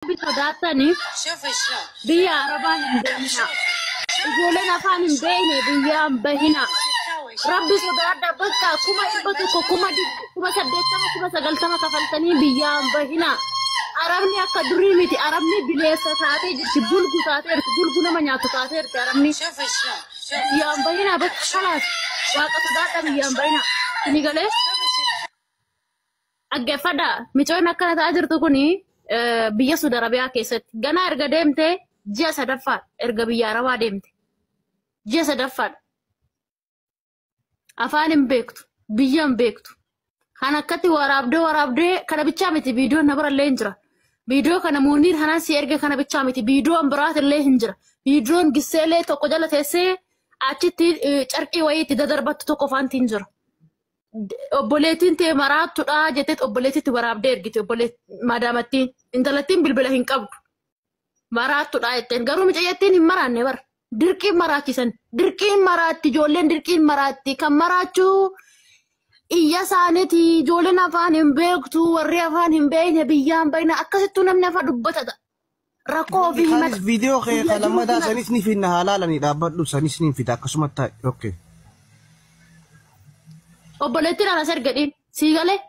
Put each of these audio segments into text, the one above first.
Rabbi sodaataniif biyya Arabaa hin deemina. Ijoolleen afaan hin beekne biyyaan bahina. Rabbi sodaadha, bakka 100,000, 80,000, 90,000 kafaltanii biyyaan bahina. Arabni akka durii miti. Arabni bineessa taatee jirti. Bulgu taateerti. Bulgu nama nyaatu taateerti arabni. Biyyaan bahina bakka kalaas. Waaqa sodaadha, biyyaan bahina. Ini galee? Dhaggeeffadha. Micoon akkana ta'aa jirtu kuni biyya Suudi Arabiyaa keessatti. Ganaa erga deemte ji'a sadaffaadha. Erga biyya Arabaa deemte. Ji'a sadaffaadha. Afaan hin beektu. Biyya hin beektu. Kan akkatti waraabdee waraabdee kana bichaa miti, viidiyoon na birallee hin jira. Viidiyoo kana muunniin kanaan si erge kana bichaa miti. Viidiyoon biraatillee hin jira. Viidiyoon gisseelee tokko jala teessee achitti carqii wayii itti dadarbattu tokko faanti hin jira. Obboleettiin tee maraattuudha jettee obboleettiitti waraabdee ergite madaamattiin. Intalattiin bilbila hin qabdu. Maraattuudha jetteen, garuu mucayyattiin hin maraanne bara. Dirqiin maraachisan. Dirqiin maraatti ijoolleen, dirqiin maraatti. Kan maraachuu iyya isaaniiti, ijoolleen afaan hin beektu, warri afaan hin beekne biyyaan bahina, akkasittuu namni afaan dubbatata. Rakkoo ofii himata. Kaanis viidiyoo kee Biyya kan lammataa jiru sanis ni finna, haa laalanii dhaabbadhu, sanis ni fida akkasumatti taa'e. Okay. Obboleettiin anas ergadhiin sii galee.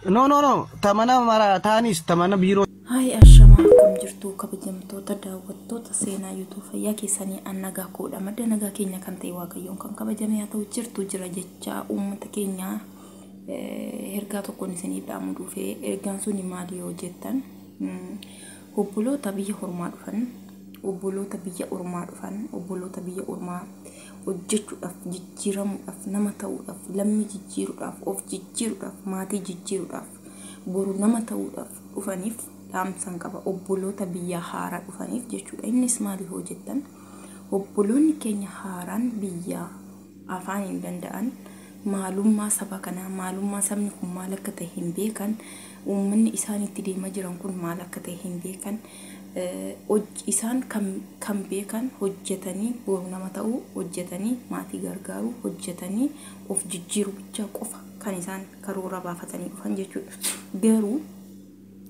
No, no, no, tamana mara taanis tamana biiroo. Haay, ashamaa, akkam jirtu kabajamtoota daawwattoota Seenaa YouTube? Fayyaa keessanii? An nagaa koodha. Madda nagaa keenya kan ta'e Waaqayyoon kan kabajame haa ta'u. Jirtu jira jecha uummata keenya ergaa tokkoon isiniif dhaamu dhufee. Ergaan suni maali yoo jettan, obboloota biyya ormaa dhufan, obboloota biyya ormaa dhufan, obboloota biyya ormaa hojjechuudhaaf, jijjiiramuudhaaf, nama ta'uudhaaf, lammii jijjiiruudhaaf, of jijjiiruudhaaf, maatii jijjiiruudhaaf, boru nama ta'uudhaaf dhufaniif dhaamsan qaba, obboloota biyya haaraa dhufaniif jechuudha. Innis maali yoo jettan, obboloonni keenya haaraan biyya afaan hin danda'an, maalummaa saba kanaa, maalummaa sabni kun maal akka ta'e hin beekan, uummanni isaan itti deemaa jiran kun maal akka ta'e hin beekan. Isaan kan beekan hojjetanii boru nama ta'uu, hojjetanii maatii gargaaruu, hojjetanii of jijjiiruu bichaa qofa kan isaan karoora baafatanii dhufan jechuudha. Garuu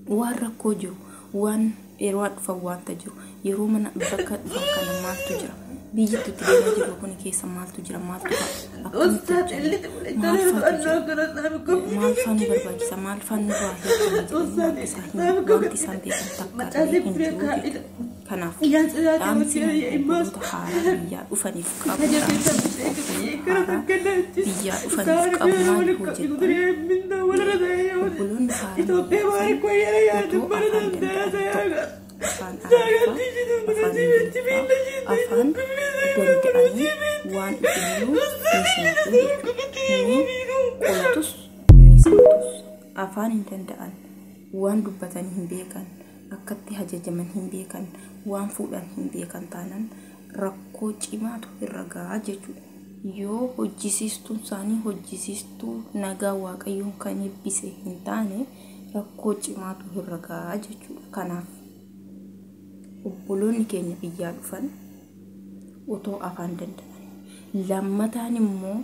waan rakkoo jiru, waan yeroo dhufan wanta jiru, yeroo mana bakka dhufan kana maaltu jira, biyyi itti deemaa jiru kun keessa maaltu jira, maaltu ta'a, akkamitti hojjenna, maal faatu jira, maal faa nu barbaachisa, maal faa nurraa eegama jedhanii wanti isaan beekan takka illee hin jiru jechuudha. Kanaaf dhaamsi obboloota haaraa biyyaa dhufaniif qabu, haaraa biyyaa dhufaniif qabu maal yoo jettan, obboloonni haaraa biyyaa dhufan otoo afaan danda'an tokko, afaan Arabiffaa, afaan Ingiliffaa, afaan danda'anii waan dhufaniiru ni simatu jechuudha. Ni qolatus ni simatus. Afaan hin danda'an, waan dubbatanii hin beekan, akkatti ajajaman hin beekan, waan fuudhan hin beekan taanaan rakkoo cimaatu irra gahaa jechuudha. Yoo hojjisiistuun isaanii hojjisiistuu nagaa Waaqayyoon kan eebbise hin taane, rakkoo cimaatu irra gahaa jechuudha. Kanaaf obboloonni keenya biyyaa dhufan otoo afaan danda'an. Lammataan immoo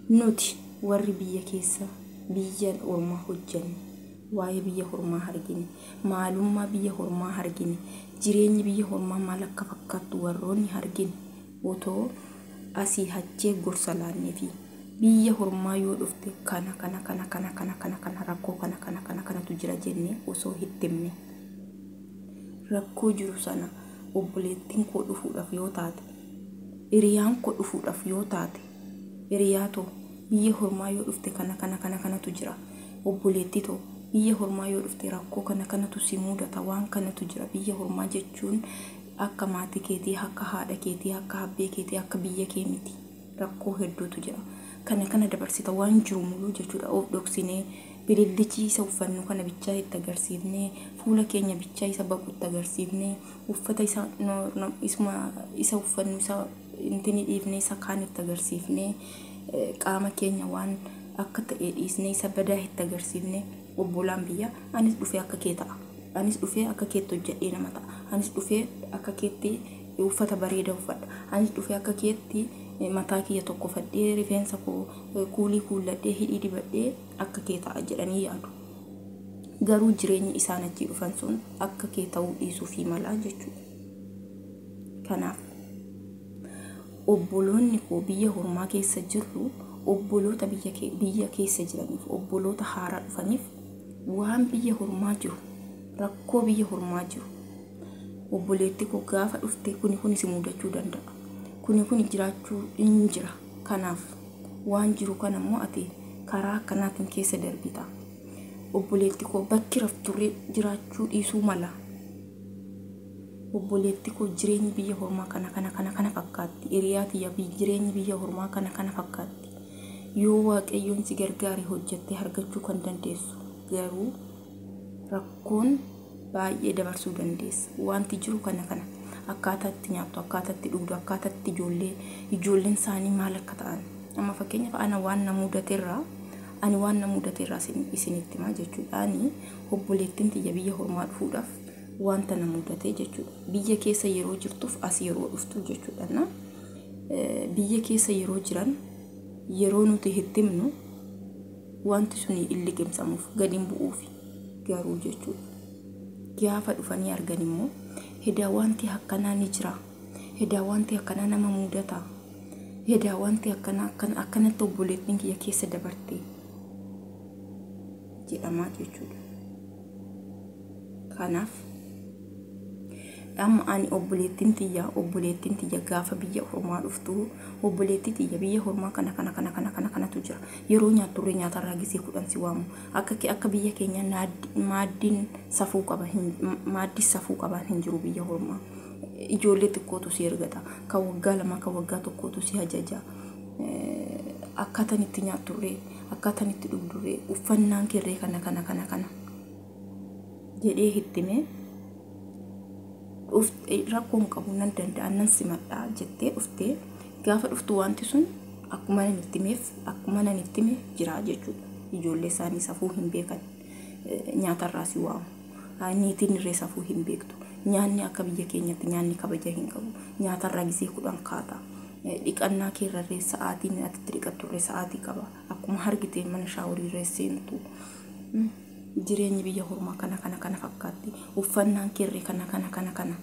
nuti warri biyya keessa biyya ormaa hojjennu, waa'ee biyya ormaa argine, maalummaa biyya ormaa argine, jireenyi biyya ormaa maal akka fakkaattu warroonni argine, otoo asii achee gorsa laannee fi biyya ormaa yoo dhufte kana kana kana kana kana kana kana, rakkoo kana kana kana kanatu jira jennee osoo itti himne, rakkoo jiru sana obboleettiin koo dhufuudhaaf yoo taate, hiriyaan koo dhufuudhaaf yoo taate, hiriyaa too, biyya ormaa yoo dhufte kana kana kana kanatu jira, obboleettii too, biyya ormaa yoo dhufte rakkoo kana kanatu si mudata, waan kanatu jira, biyya ormaa jechuun akka maatii keetii, akka haadha keetii, akka abbee keetii, akka biyya kee miti, rakkoo hedduutu jira, kana kana dabarsita, waan jiru muluu jechuudha. Of dhoksinee bilillichi isa uffannu kana bichaa itti agarsiifnee, fuula keenya bichaa isa baqutti agarsiifnee, uffata isa isuma isa uffannu isa intini dhiifnee isa kaan itti agarsiifnee, qaama keenya waan akka ta'e dhiisnee isa badaa itti agarsiifnee, obbolaan biyya anis dhufee akka kee ta'a, anis dhufee akka keetti hojjedhee nama ta'a, anis dhufee akka keetti uffata bareeda uffadha, anis dhufee akka keetti mataa kiyya tokkofadhee, rifeensa koo kuulii kuulladhee, hidhii dibadhee akka kee ta'a jedhanii yaadu. Garuu jireenyi isaan achii dhufan sun akka kee ta'uu dhiisuufii mala jechuudha. Kanaaf obboloonni koo biyya hormaa keessa jirru obboloota biyya keessa jiraniif, obboloota haaraa dhufaniif, waan biyya hormaa jiru, rakkoo biyya hormaa jiru, obboleetti koo gaafa dhufte kuni kuni si mudachuu danda'a. Kuni kuni jiraachuu hin jira. Kanaaf waan jiru kana immoo ati karaa akkanaatiin keessa darbita. Obboleetti koo, bakki rafturree jiraachuu dhiisuu mala. Obboleetti koo, jireenyi biyya hormaa kana kana kana kana fakkaatti. Hiriyaa tiyya, jireenyi biyya hormaa kana kana fakkaatti. Yoo Waaqayyoon si gargaare hojjettee argachuu kan dandeessu, garuu rakkoon baay'ee dabarsuu dandeessa. Wanti jiru kana kana, akkaataa itti nyaattu, akkaataa itti dhugdu, akkaataa itti ijoolleen isaanii maal akka ta'an. Amma fakkeenyaaf ana waan na mudateerraa, ani waan na mudateerraa isinitti himaa jechuudha. Ani obboleettiin tiyya biyya hormaa dhufuudhaaf wanta na mudate jechuudha. Biyya keessa yeroo jirtuuf as yeroo dhuftu jechuudha. Na biyya keessa yeroo jiran, yeroo nuti itti himnu, wanti sun hin liqimsamuuf, gadi hin bu'uufi garuu jechuudha. Gaafa dhufanii argan immoo, hedaa wanti akkanaa ni jira. Hedaa wanti akkanaa nama mudata. Hedaa wanti akkanaa akkanatti obboleettiin kiyya keessa dabarte jedhamaa jechuudha. Kanaaf amma ani obboleettiin tiyya gaafa biyya hormaa dhuftu, obboleettii tiyya, biyya hormaa kana kana kana kana kana kanatu jira. Yeroo nyaatturree nyaatarraa gisee 10 si waamu. Akka biyya keenya maaddiin safuu qaba, maaddii safuu qaban hin jiru biyya hormaa. Ijoollee xiqqootu si ergata. Kan waggaa 2, kan waggaa 1tu si ajaja. Akkaataan itti nyaatturree, akkaataan itti dhugdurree, uffannaan keerree kana kana kana kana jedhee hittimee, rakkoon qabu, nan danda'a, nan simadhaa jettee dhuftee, gaafa dhuftu wanti sun akkuma nan itti himeef, akkuma nan itti hime jira jechuudha. Ijoollee isaanii safuu hin beekan, nyaatarraa si waamu. Niitiin irree safuu hin beektu. Nyaanni akka biyya keenyatti nyaanni kabaja hin qabu. Nyaatarraa gisee 10 kaata. Dhiqannaa keerrarree sa'aatiin ati itti dhiqatturree sa'aatii qaba. Akkuma hargiteen mana shower seentu. Jireenyi biyya hormaa kana kana kana fakkaatti. Uffannaan keerree kana kana kana kana.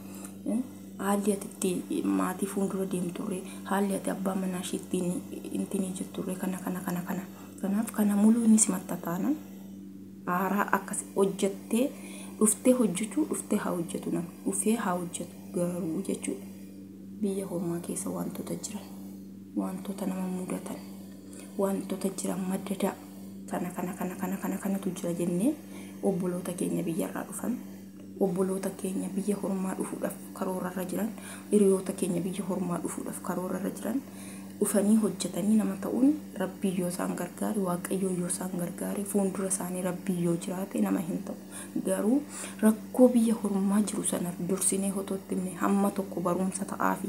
Haalli ati itti maatii fuuldura deemturree, haalli ati abbaa manaa ishee ittiin intinii jirturree kana kana kana kana. Kanaaf kana muluu inni simatta taanan, haaraa akkas hojjettee dhuftee, hojjechuu dhuftee haa hojjetu, nama dhufee haa hojjetu garuu jechuudha. Biyya hormaa keessa wantoota jiran, wantoota nama mudatan, wantoota jiran maddadaa kana kana kana kana kana kanatu jira jennee, obboloota keenya biyyarraa dhufan, obboloota keenya biyya hormaa dhufuudhaaf karoorarra jiran, hiriyoota keenya biyya hormaa dhufuudhaaf karoorarra jiran, dhufanii hojjetanii nama ta'uun, Rabbii yoo isaan gargaare, Waaqayyoo yoo isaan gargaare, fuuldura isaanii Rabbii yoo jiraate nama hin ta'u. Garuu rakkoo biyya hormaa jiru sana dursinee otoo itti himne hamma tokko barumsa ta'aafi.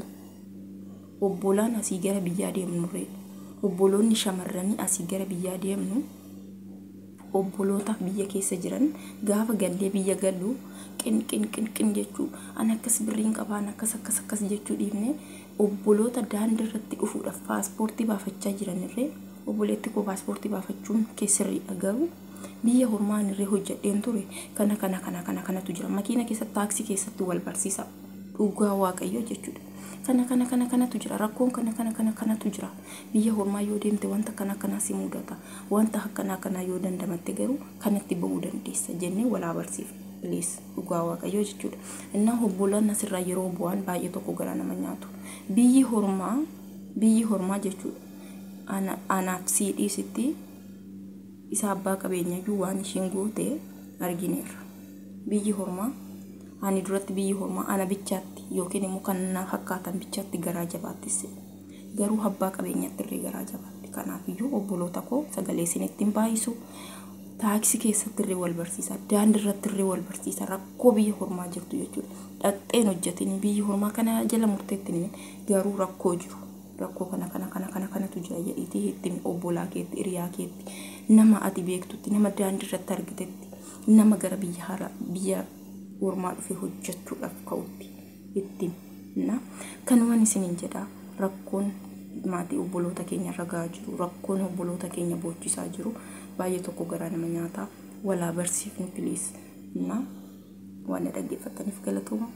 Obbolaan asii gara biyyaa deemnurree, obboloonni shamarranii asii gara biyyaa deemnu, obboloota biyya keessa jiran gaafa gallee biyya gallu qin qin qin qin jechuu, an akkas birriin qabaa, an akkas akkas akkas jechuu dhiifne, obboloota daandii irratti dhufuudhaaf paaspoortii baafachaa jiranirree, obboleetti koo, paaspoortii baafachuun keessirriidha, garuu biyya hormaan irree hojjedheen ture, kana kana kana kana kanatu jira. Makiina keessatti, taaksii keessatti wal barsiisa, dhugaa Waaqayyo jechuudha. Kana kana kana kanatu jira, rakkoon kana kana kana kanatu jira. Biyya hormaa yoo deemte wanta kana kanaa si mudata, wanta akkanaa kanaa yoo dandamatte garuu kanatti ba'uu dandeessa jennee walaa barsiifna, please, dhugaa Waaqayyo jechuudha. Innaa obbolaan asirraa yeroo bu'an baay'ee tokko garaa nama nyaatu. Biyyi hormaa, biyyi hormaa jechuudha, anaaf sii dhiisitti, isa abbaa qabeenyayyuu waan ishiin goote argineerra. Biyyi hormaa, ani duratti biyyi hormaa ana bichaatti yookiin immoo kan na fakkaatan bichaatti garaa jabaattis, garuu abbaa qabeenyaatti illee garaa jabaatti. Kanaafiyyuu obboloota koo, sagalee isinitti hin baay'isu. Taaksii keessatti illee wal barsiisa, daandii irratti illee wal barsiisa, rakkoo biyya hormaa jirtu jechuudha. Dhaqxeen hojjetin biyyi hormaa kana jala murteetti, garuu rakkoo jiru, rakkoo kana kana kana kana kanatu jira jedhiitii itti obbolaa keetti, hiriyaa keetti, nama ati beektutti, nama daandii irratti argitetti, nama gara biyya haaraa biyya ormaa dhufee hojjechuudhaaf ka'utti itti na. Kanumaan isiniin jedha, rakkoon maatii obboloota keenya irra gahaa jiru, rakkoon obboloota keenya boochisaa jiru baay'ee tokko garaa nama nyaata. Walaa barsiifnu please. Na waan na dhaggeeffataniif galatooma.